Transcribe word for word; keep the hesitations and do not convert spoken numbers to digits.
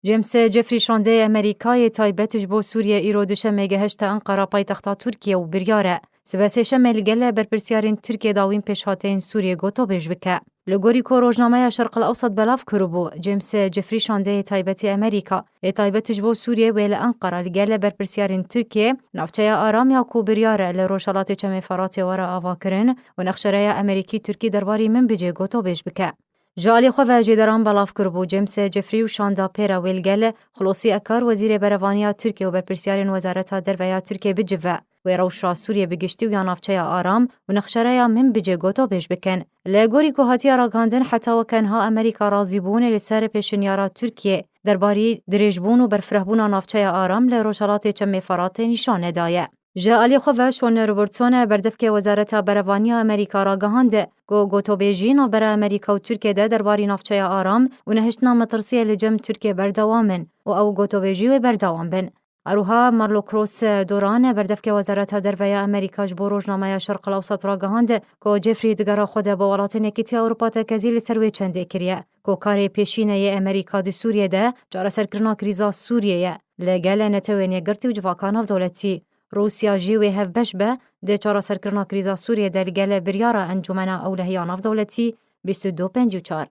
James Jeffrey şandeyê Amerîkayê taybet ji bo Sûriye îro duşemê gehişte Enqera paytexta Tirkiye û biryar e sibe sêşemê li gele berpirsiyarên Tirkiye dawîn pêşhateyên Sûriye gotobêj bike. Li gorî ku rojnameya Şerq el Ewsat belav kiribû, James Jeffrey şandeyê taybetî Amerîka ê taybet ji bo Sûriye wê li Enqera li gele berpirsiyarên Tirkiye navçeya Aram ya ku biryar e li Rojhelatê Çemê Feratê were avakirin û nexşereya Amerîkî Tirkî derbarî Minbicê gotobêj bike. Ji alî xwe ve jêderan belav kiribû, James Jeffrey û şanda pêra wê li gel Xulosî Ekar, wezîrê berevaniya Tirkiye û berpirsiyarên Wezareta Derve ya Tirkiye bicive, wê rewşa Sûriye bi giştî û ya navçeya Aram û nexşereya Minbicê gotobêj bikin. Li gorî ku hatiye ragihandin, heta weke niha Amerîka razîbûnê li ser pêşinyara Tirkiye derbarî dirêjbûn û berfirehbûna navçeya Aram li Rojhelatê Çemê Feratê nîşan nedaye. Ji alî xwe ve Sean Robertson, berdevkê Wezareta Berevaniya Amerîka ragihand ku gotobêjî navbera Amerîka û Tirkiye de derbarî navçeya Aram û nehiştina metirsiyê li cem Tirkiye berdewam in û ew gotobêjî wê berdewam bin. Her wiha Marlo Cross Doran, berdevkê Wezareta Derve ya Amerîka ji bo rojnameya Şerq el Ewsat ragihand ku Jeffrey di gera xwe de bi Welatên Yekîtiya Ewropa tekezî li ser wê çendê kiriye ku karê pêşîneyê Amerîka di Sûriye de çareserkirina krîza Sûriye ye li gel Netewên Yekgirtî û civaka navdewletî. Rûsya jî wê hevbeş be di çareserkirina krîza Sûriye de li gel biryara Encûmena Ewlehiya Navdewletî bîst û du pêncî û çar.